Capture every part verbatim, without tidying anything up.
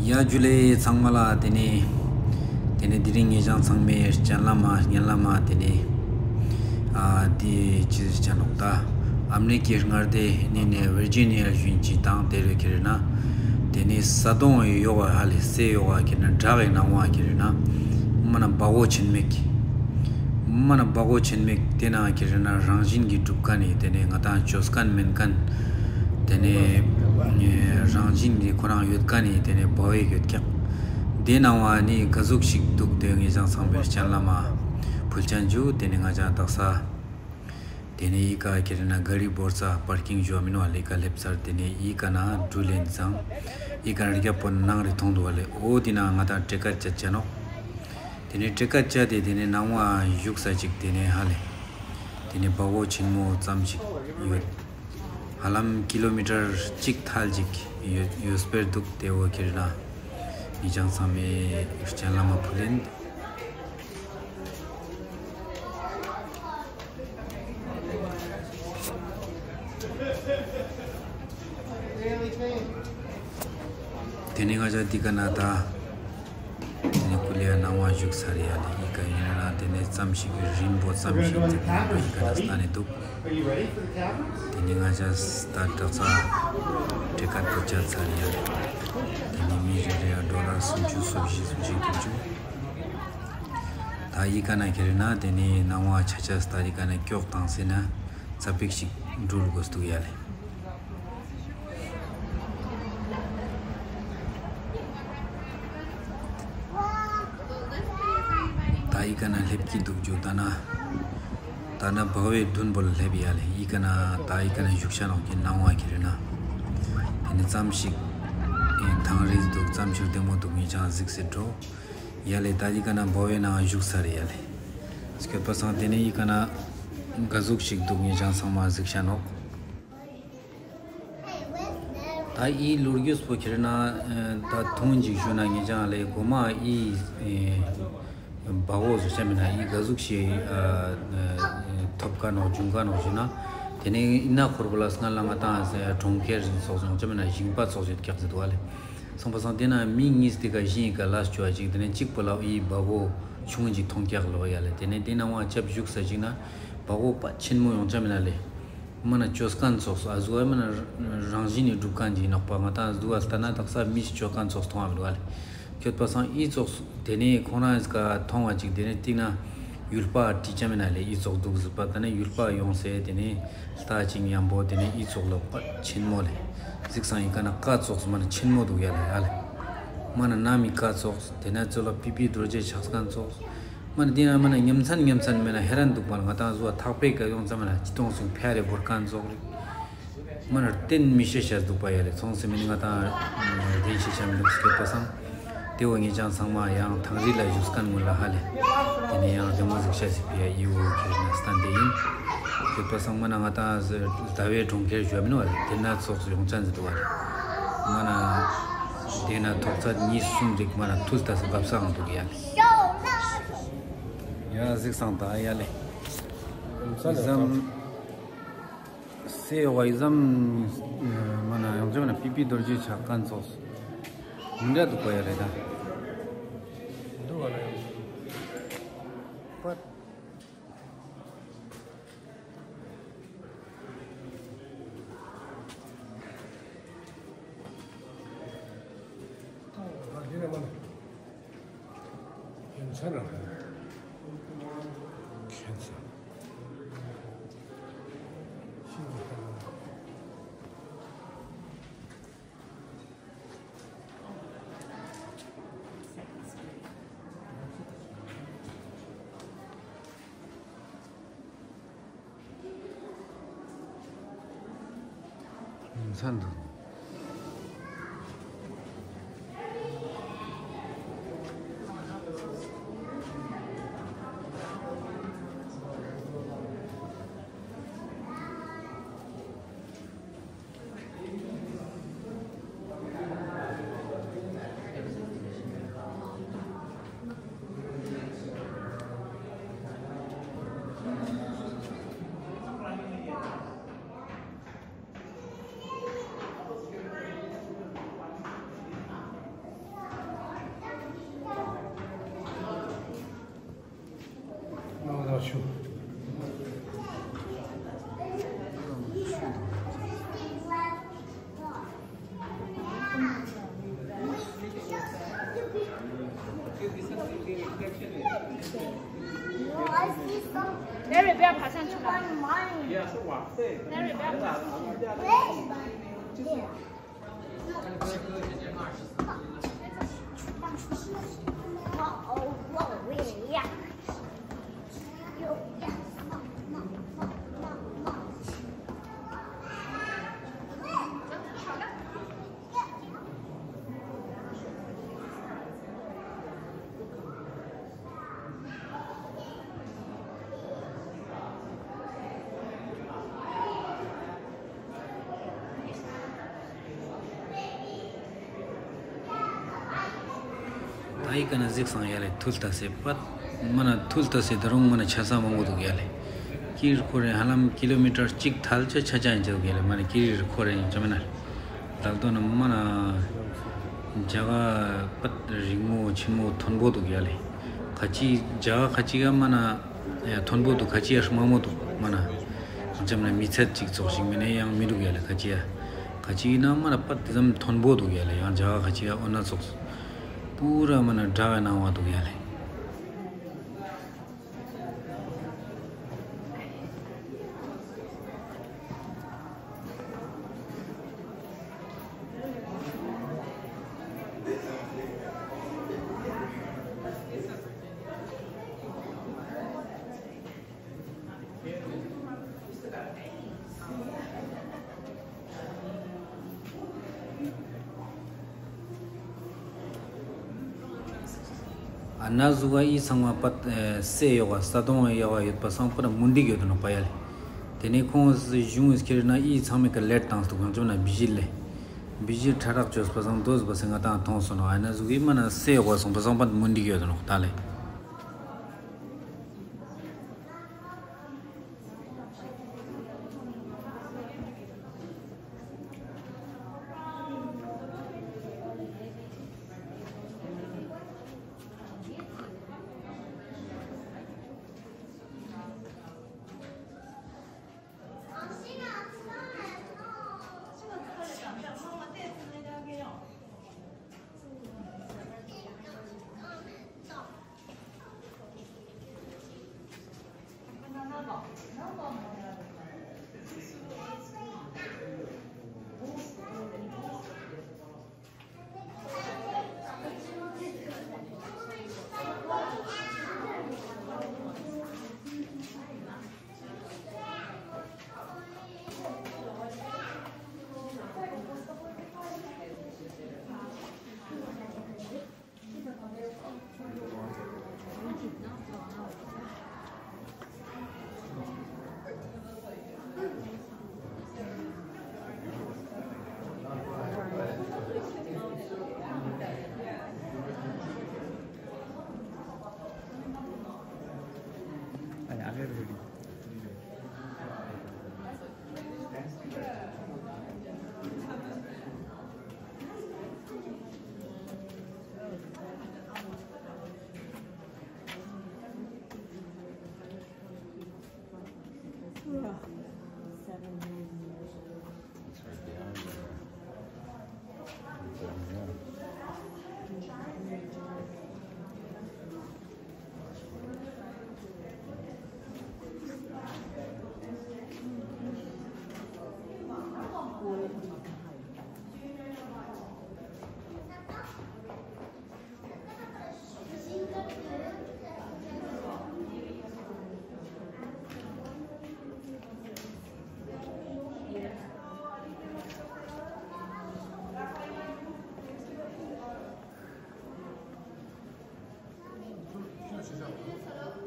ཡ་ཇུ་ལེ་ཚང་མ་ལ། ཏེ་ནེ་ཏེ་ནེ་དེ་རིང་ངེ་ཅང་ཚང་མའི་སྤྱན་ལམ་མ་སྙན་ལམ་མ་ཏེ་ནེ་ཨ་ཏེ་ཅི་ཟེར་ཆ་ནོག་ད། ཨ་མེ་རི་ཀའི་མངའ་སྡེ་ནི་ནེ་ཝིར་ཇི་ནི་ཡ་ཞུན་ཅིག་དང་ཏེ་རུ་ཁྱེར་ན་ཏེ་ནེ་ས་དོང་ཡོག་ག་ཧ་ལེ་སེ་ཡོག་ག་ཁྱེར་ན་བྲག་གི་ནང་བ་ཁྱེར་ན་མ་ན་བ་གོ་ཆེན་མོ་ཞིག་མ་ན་བ་གོ་ཆེན་མོ་ཞིག་ཏེ་ན་ཁྱེར་ན་རང་བཞིན་གྱི་གྲུབ་ཁན་ནི་ཏེ་ནེ་ང་ཏང་ཅོས་ཁན་མེན་ཁན་ཏེ་ནེ་རང་བཞིན་གྱི་ཁོ་རང་ཡོད་ཁན་ནི་ཏེ་ནེ་བ་བེ་ཡོད་ཀྱག་ཏེ་ནང་བ་ནི་ག་ཟུག་ཞིག་དུག་ཏེ་ངེ་ཅང་ཚང་མའི་སྤྱན་ལམ་མ་ཕུལ་ཆ་ནོག་ཇུ། ཏེ་ནེ་ང་ཅང་དག་ས་ཏེ་ནེ་ཨི་ཀ་ཁྱེར་ན་ག་རི་བོར་ས་པར་ཀིང་ཞུ་བ་མེན་ན་ལེ། ཨི་ཀ་ལེབས་ཚར་ཏེ་ནེ་ཨི་ཀ་ན་གྲུ་ལེན་ཙང་ཨི་ཀ་ན་རི་རྒྱ་པོ་ནང་རི་ཐོང་དུག་པ་ལེ། འོ་ཏེ་ན་ང་ཏང་ཏྲེ་ཀར་ཅད་ཆ་ནོག་ཏེ་ནེ་ཏྲེ་ཀར་ཅད་དེ་ཏེ་ནེ་ནང་བ་ཞུགས་ས་ཅིག་ཏེ་ནེ་ཧ་ལེ་ཏེ་ནེ་བ་གོ་ཆེན་མོ་ཙམ་ཞིག་ཡོད། ཧ་ལམ་ཀི་ལོ་མི་ཊར་གཅིག་ཐལ་ཅིག་ཡོད་ཡོད་སྤེར་དུག་ཏེ་བོ་ཁྱེར་ན་ངེ་ཅང་ཚང་མའི་སྤྱན་ལམ་མ་ཕུལ་ལེན། ཏེ་ནེ་ང་ཅག་འི་ཀ་ན་ད་ཏེ་ནེ་ཀུ་ལེ་ཡ་ནང་བ་ཞུགས་ཚར་ཡ་ལེ། འི་ཀ་ཨིན་ན་ཏེ་ནེ་ཙམ་ཞིག་གི་རིན་པོ་ཙམ་ཞིག་ཏེ་ནེ་འི་ཀ་ན་སྟན་ཏེ་དུག་ཏེ་ནེ་ང་ཅག་ད་དྲག་ས་ཏྲེ་ཀར་པོ་ཅད་ཚར་ཡ་ལེ། ཏེ་ནེ་མི་རེ་རེ་ཡ་ཌོ་ལར་སུམ་ཅུ་སོ་བཞི་སུམ་ཅུ་དྲུག་ཅུ། ད་འི་ཀ་ན་ཁྱེར་ན་ཏེ་ནེ་ནང་བ་ཆ་ཆ་ད་འི་ཀ་ན་ཀྱོག་ཏང་སེ་ན་ཙ་པིག་ཞིག་འགྲུལ་དགོས་དུག་ཡ་ལེ། ད་འི་ཀ་ན་ལེབས་ཀྱི་དུག་ཇུ། ད་ན་ད་ན་བག་བེ་དུན་པོ་ལ་ལེབས་ཡ་ལེ། འི་ཀ་ན་ད་འི་ཀ་ན་ཞུགས་ཤ་ནོག་གི་ནང་བ་ཁྱེར་ན་ཏེ་ནེ་ཙམ་ཞིག་ཐང་རིས་དུག་ཙམ་ཞིག་བདེ་མོ་དུག་ངེ་ཅང་གཟིགས་སེ་འགྲོ་ཡ་ལེ། ད་འི་ཀ་ན་བག་བེ་ནང་ཞུགས་ཚར་ཡ་ལེ། སྐྱོད་པ་སང་ཏེ་ནེ་འི་ཀ་ན་ག་ཟུག་ཞིག་དུག་ངེ་ཅང་ཚང་མ་གཟིགས་ཤ་ནོག་ད་འི་ལོ་རྒྱུས་པོ་ཁྱེར་ན་ད་ཐུང་ཅིག་ཞུ་ན་ངེ་ཅང་ལེ་གོ་མ་འི་བ་གོ་ཟུག་ཆ་མེན་ན་འི་ག་ཟུག་ཞིག་ཐོབ་ཀ་ནོག་བྱུང་ཀ་ནོག་ཞུ་ན། ཏེ་ནེ་འི་ན་ཁོར་པོ་ལ་སྔ་ལ་ང་ཏང་གྲོང་ཁྱེར་ཙོགས་ཡོང་ཆ་མེན་ན་ཞིང་པ་ཙོགས་ཡོད་ཀྱག་ཟེར་དུག་པ་ལེ། སོང་པ་སང་ཏེ་ན་མི་ཉིས་ཏེ་ཀ་ཞིང་ངི་ཀ་ལས་ཅོ་བ་ཅིག་ཏེ་ནེ་ཅིག་པོ་ལ་འི་བ་གོ་ཆུང་ཅིག་ཐོང་ཀྱག་ལོ་ཡ་ལེ། ཏེ་ནེ་ཏེ་ནང་བ་ཅབ་ཞུགས་ས་ཅིག་ན་བ་གོ་པ་ཆེན་མོ་ཡོང་ཆ་མེན་ན་ལེ། མ་ན་ཅོས་ཁན་ཙོགས་སུ་ཨ་ཟུག་པ་མ་ན་རང་བཞིན་ནི་གྲུབ་ཁན་ཅིག་ནོག་པ། ང་ཏང་ཨ་ཟུག་པ་ལྟ་ན་དག་ས་མི་ཅོས་ཁན་ཙོགས་ཐོང་བ་མི་དུག་པ་ལེ། སྐྱོད་པ་སང་འི་ཙོགས་སུ་ཏེ་ནེ་ཁོང་རང་ཀ་ཐོང་བ་ཅིག་ཏེ་ནེ་སྟིང་ན་ཡུལ་པ་དྲི་ཆ་མེན་ན་ལེ། འི་ཙོགས་དུག་ཟེར་པ་ཏེ་ནེ་ཡུལ་པ་ཡོང་སེ་ཏེ་ནེ་ལྟ་ཅིག་ཉམ་པོ་ཏེ་ནེ་འི་ཙོགས་ལ་པ་ཆེན་མོ་ལེ། གཟིགས་སང་འི་ཀ་ན་ཀ་ཙོགས་སུ་མ་ན་ཆེན་མོ་དུག་ཡ་ལེ། ཡ་ལེ་མ་ན་ནམ་མི་ཀ་ཙོགས་ཏེ་ནེ་ཙོགས་ལ་པི་པི་རྡོ་རྗེ་ཆགས་ཁན་ཙོགས། མ་ན་ཏེ་ན་མ་ན་ཉམས་མཚར་ཉམས་མཚར་མེད་ན་ཧེ་རན་དུག་པ་ལ། ང་ཏང་ཟུ་བ་ཐག་པེ་ཀ་ཡོང་ཙམ་མ་ན་ཅི་ཏོང་སུ་ཕེ་རེ་བོར་ཁན་ཙོགས་རིག་མ་ན་རྟེན་མི་ཤེས་ཤ་དུག་པ་ཡ་ལེ། ཚོང་སེ་མི་ནི་ང་ཏང་རྟེན་ཤེས་ཤ་མི་དུག་སྐྱོད་པ་སང་ཏེ་བོ་ངེ་ཅང་ཚང་མ་ཡང་ཐང་རི་ལ་ཞུགས་ཁན་ངུན་ལ་ཧ་ལེ། ཏེ་ནེ་ཡང་རྟེན་མོ་ཟིག་ཤ་ཟིག་པི་ཡ་འི་བོ་ཁྱེར་ན་སྟན་ཏེ་ཨིན། སྐྱོད་པ་སང་མ་ན་ང་ཏང་ཟླ་བའི་གྲོང་ཁྱེར་ཞུ་བ་མེན་ན་ལེ། ཏེ་ན་ཙོགས་སུ་ཡོང་ཅན་ཟེར་དུག་པ་ལེ། མ་ན་ཏེ་ན་ཐོག་ཚད་ཉིས་སུམ་རིག་མ་ན་ཐུལ་ཏ་སུ་བབས་སང་དུག་ཡ་ལེ། ཡ་གཟིགས་སང་ད་ཡ་ལེ། ཨི་ཙམ་སེ་ཡོག་པ་ཨི་ཙམ་མ་ན་ཡོང་ཅེས་མ་ན་པི་པི་རྡོ་རྗེ་ཆགས་ཁན་ཙོགས་མི་འདྲ་དུག་པ་ཡ་ལེ་ད། མཚན་དང་། ལེ་རེ་བེ་ཕ་སང་ཆུ་ལ། ལེ་རེ་བེ་ཕ་སང་། ད་ཡི་ཀ་ན་གཟིགས་སང་ཡ་ལེ་ཐུལ་ཏ་སེ་པད་མ་ན་ཐུལ་ཏ་སེ་ད་རུང་མ་ན་ཆ་ས་མང་པོ་འདུག་ཡ་ལེ། ཀི་རི་ཁོ་རེ་ཧ་ལམ་ཀི་ལོ་མི་ཊར་གཅིག་ཐལ་ཆ་ཆ་ཆ་ཡིན་ཆ་འདུག་ཡ་ལེ། མ་ན་ཀི་རི་ཁོ་རེ་ཡིན་ཆ་མེད་ན། ད་ལྟོ་ན་མ་ན་ཇ་ག་པད་རིང་མོ་ཆེན་མོ་མཐོན་པོ་འདུག་ཡ་ལེ། ཁ་ཅིག་ཇ་ག་ཁ་ཅིག་ག་མ་ན་ཡ་མཐོན་པོ་འདུག་ཁ་ཅིག་ཡ་དམའ་མོ་འདུག་མ་ན། ཅམ་ན་མི་ཚད་ཅིག་ཙོགས་ཤིག་མིན་ན་ཡང་མི་འདུག་ཡ་ལེ། ཁ་ཅིག་ཡ་ཁ་ཅིག་ཡིན་ན་མ་ན་པད་དེ་ཙམ་མཐོན་པོ་འདུག་ཡ་ལེ། ཡང་ཇ་ག་ཁ་ཅིག་ཡ་འོ་ན་ཙོགས་པུ་ར་མ་ན་དྲ་བའི་སྣང་བ་འདུག་ཡ་ལེ། ཨ་ན་ཟུག་ག་ཨི་ཚང་མ་པད་སེ་ཡོག་ག་ས་དོང་ཡོག་ག་ཡོད་པ་སང་པད་མུན་དིག་ཡོད་དོ་ནོག་པ་ཡ་ལེ། དེ་ནས་ཁོང་གཞུང་ངི་ཁྱེར་ན་ཨི་ཚང་མའི་ཀ་ལེད་བཏང་སྟུག་གང་ཅོ་ན་བི་ཇི་ལེ། བི་ཇི་ཁྲ་རག་ཅོས་པ་སང་དོས་པ་སེ་ང་ཏང་མཐོང་སོང་ནོག་ཨ་ན་ཟུག་གི་མ་ན་སེ་ཡོག་ག་སོང་པ་སང་པད་མུན་དིག་ཡོད་དོ་ནོག་ད་ལེ།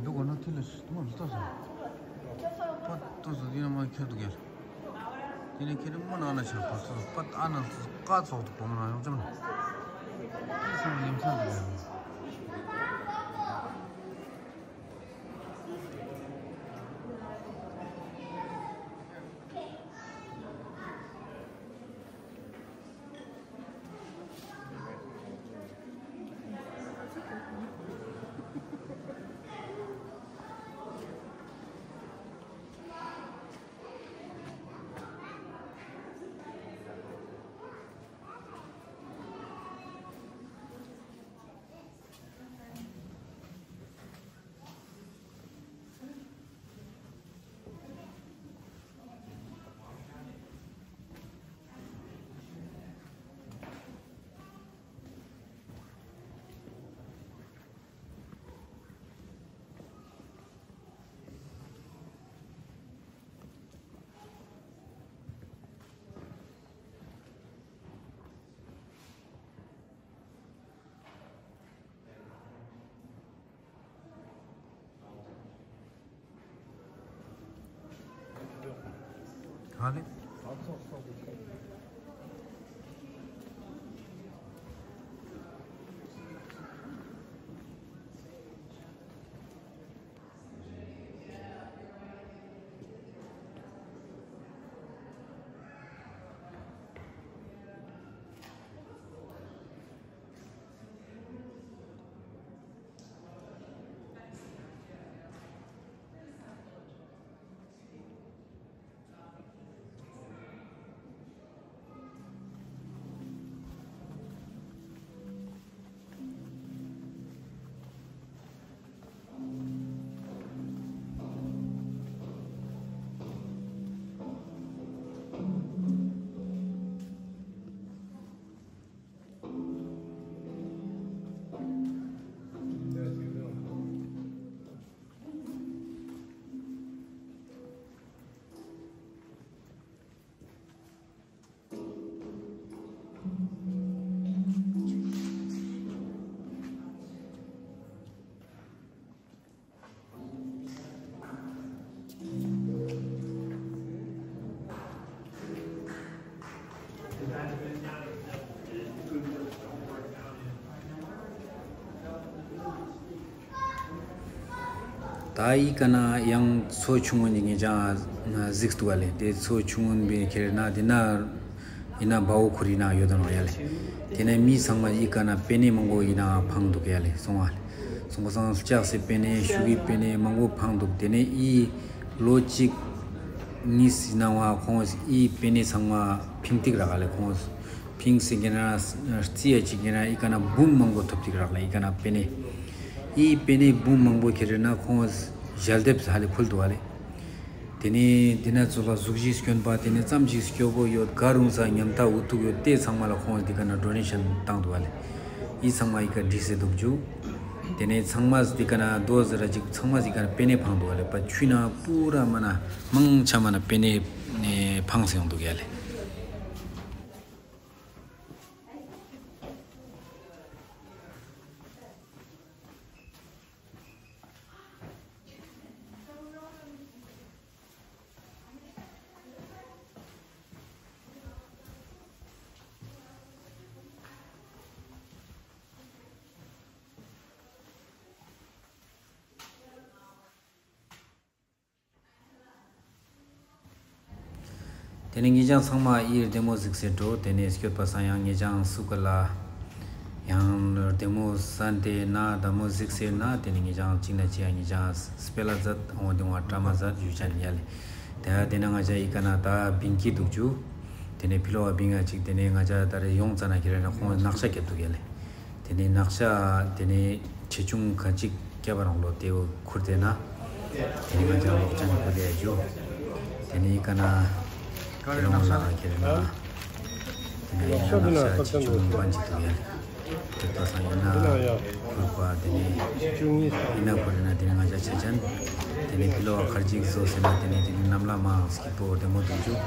འདུག་གོ་ན་ཐི་ལ་ཤི་ཏུ་མ་ལྟོས་སོ། པ་ལྟོས་སོ་འདི་ན་མ་ཁྱེར་འདུག་གེར། དེ་ནས་ཁྱེར་མོ་ན་ན་ཆ་པ་སོ་པ་ཨ་ན་སོ་ཀ་ཙོག་ཏུ་པོ་མ་ན་ཡོང་ཅམ་ན། དེ་སོ་ཡིན་ས་འདུག་གེར། ཧ་ལེ། ད་འི་ཀ་ན་ཡང་མཚོ་ཆུང་ངུན་ཞིག་ངེད་ཅག་གཟིགས་འདུག་ག་ལེ། དེ་མཚོ་ཆུང་ངུན་པའི་ཁྱེར་ན་དེ་ན་ཡིན་ན་བའོ་ཁུར་ཡིན་ན་ཡོད་དང་ཡ་ལེ། དེ་ནས་མི་ཚང་མ་འི་ཀ་ན་པེ་ནེ་མང་པོ་ཡིན་ན་ཕང་འདུག་ཡ་ལེ། སོང་བ་ལེ། སོང་པ་སང་ལྕགས་སི་པེ་ནེ་ཤུ་གུའི་པེ་ནེ་མང་པོ་ཕང་འདུག་དེ་ནས་འི་ལོ་གཅིག་གཉིས་ཡིན་ན་བ་ཁོང་འི་པེ་ནེ་ཚང་མ་ཕིང་ཏིག་རག་ག་ལེ། ཁོང་ཕིང་སི་ཀེ་ན་རྩི་ཡ་ཅིག་ཀེ་ན་འི་ཀ་ན་འབུམ་མང་པོ་ཐོབ་ཏིག་རག་ལེ། འི་ཀ་ན་པེ་ནེ་འི་པེ་ནེ་འབུམ་མང་པོ་ཁྱེར་ན་ཁོང་ཞལ་འདེབས་ཧ་ལེ་ཕུལ་འདུག་ག་ལེ། དེ་ནས་དེ་ན་ཚོ་ལ་གཟུགས་གཞི་སྐྱོན་པ་དེ་ནས་ཙམ་ཞིག་སྐྱོ་པོ་ཡོད་ག་རུང་ས་ཉམ་ཐག་འུ་ཐུག་ཡོད་དེ་ཚང་མ་ལ་ཁོང་འདི་ཀ་ན་ཌོ་ནེ་ཤན་བཏང་འདུག་ག་ལེ། འི་ཚང་མ་འི་ཀ་བྲིས་སེ་འདུག་ཅུ། དེ་ནས་ཚང་མ་འདི་ཀ་ན་དོ་ཟེར་ར་ཅིག་ཚང་མ་འདི་ཀ་ན་པེ་ནེ་ཕང་འདུག་ག་ལེ། པ་ཆུ་ན་པུ་ར་མ་ན་མང་ཆ་མ་ན་པེ་ནེ་ཕང་སེ་ཡོང་འདུག་ག་ལེ། དེ་ནས་ངེད་ཅག་ཚང་མ་འི་རྡེ་མོ་གཟིགས་སེ་འགྲོ། དེ་ནས་སྐྱོད་པ་སང་ཡང་ངེད་ཅག་སུ་ག་ལ་ཡང་རྡེ་མོ་ས་དེ་ན་རྡེ་མོ་གཟིགས་སེ་ན། དེ་ནས་ངེད་ཅག་གཅིག་ན་གཅིག་ཡང་ངེད་ཅག་སྤེ་ལ་མཛད་འོང་དེ་བ་བཀྲ་མ་མཛད་ཡུལ་ཅན་ཡ་ལེ། དེ་ཡ་དེ་ན་ང་ཅག་འི་ཀ་ན་ད་བིང་གི་འདུག་ཅུ། དེ་ནས་ཕི་ལོ་བ་བིང་ང་ཅིག་དེ་ནས་ང་ཅག་ད་རེ་ཡོང་ཙ་ན་ཁྱེར་ན་ཁོང་ནག་ཤ་རྒྱབ་འདུག་ཡ་ལེ། དེ་ནས་ནག་ཤ་དེ་ནས་ཆེ་ཆུང་ཁ་ཅིག་སྐྱ་བ་རང་ལོ་དེ་བོ་ཁུར་དེ་ན། དེ་ནས་ང་ཅག་ལོག་ཅན་ཁུར་དེ་ཡ་ཇུ། དེ་ནས་འི་ཀ་ན་དེ་ནས་ང་ལ་ཁྱེར་ན། དེ་ནས་ཡིན་ན་ནག་ཤ་ཆེ་ཆུང་བན་ཅིག་འདུག་ཡ་ལེ། དེ་ལྟ་སང་ཡིན་ན་ཁུར་པ་དེ་ནས་ཡིན་ན་ཁུར་ན་དེ་ནས་ང་ཅག་ཆ་ཅན། དེ་ནས་ཕི་ལོ་བ་ཁར་ཅིག་བཟོ་ཟེར་ན་དེ་ནས་དེ་ནས་གནམ་ལ་མང་སྐྱིད་པོ་བདེ་མོ་འདུག་ཅུ།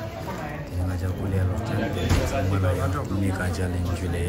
དེ་ནས་ང་ཅག་ཀུ་ལེ་ལོག་ཅན་དེ་ནས་ཚང་མ་ལ་ཡང་ཐུགས་མི་དགའ་ཅ་ལེན་ཇུ་ལེ།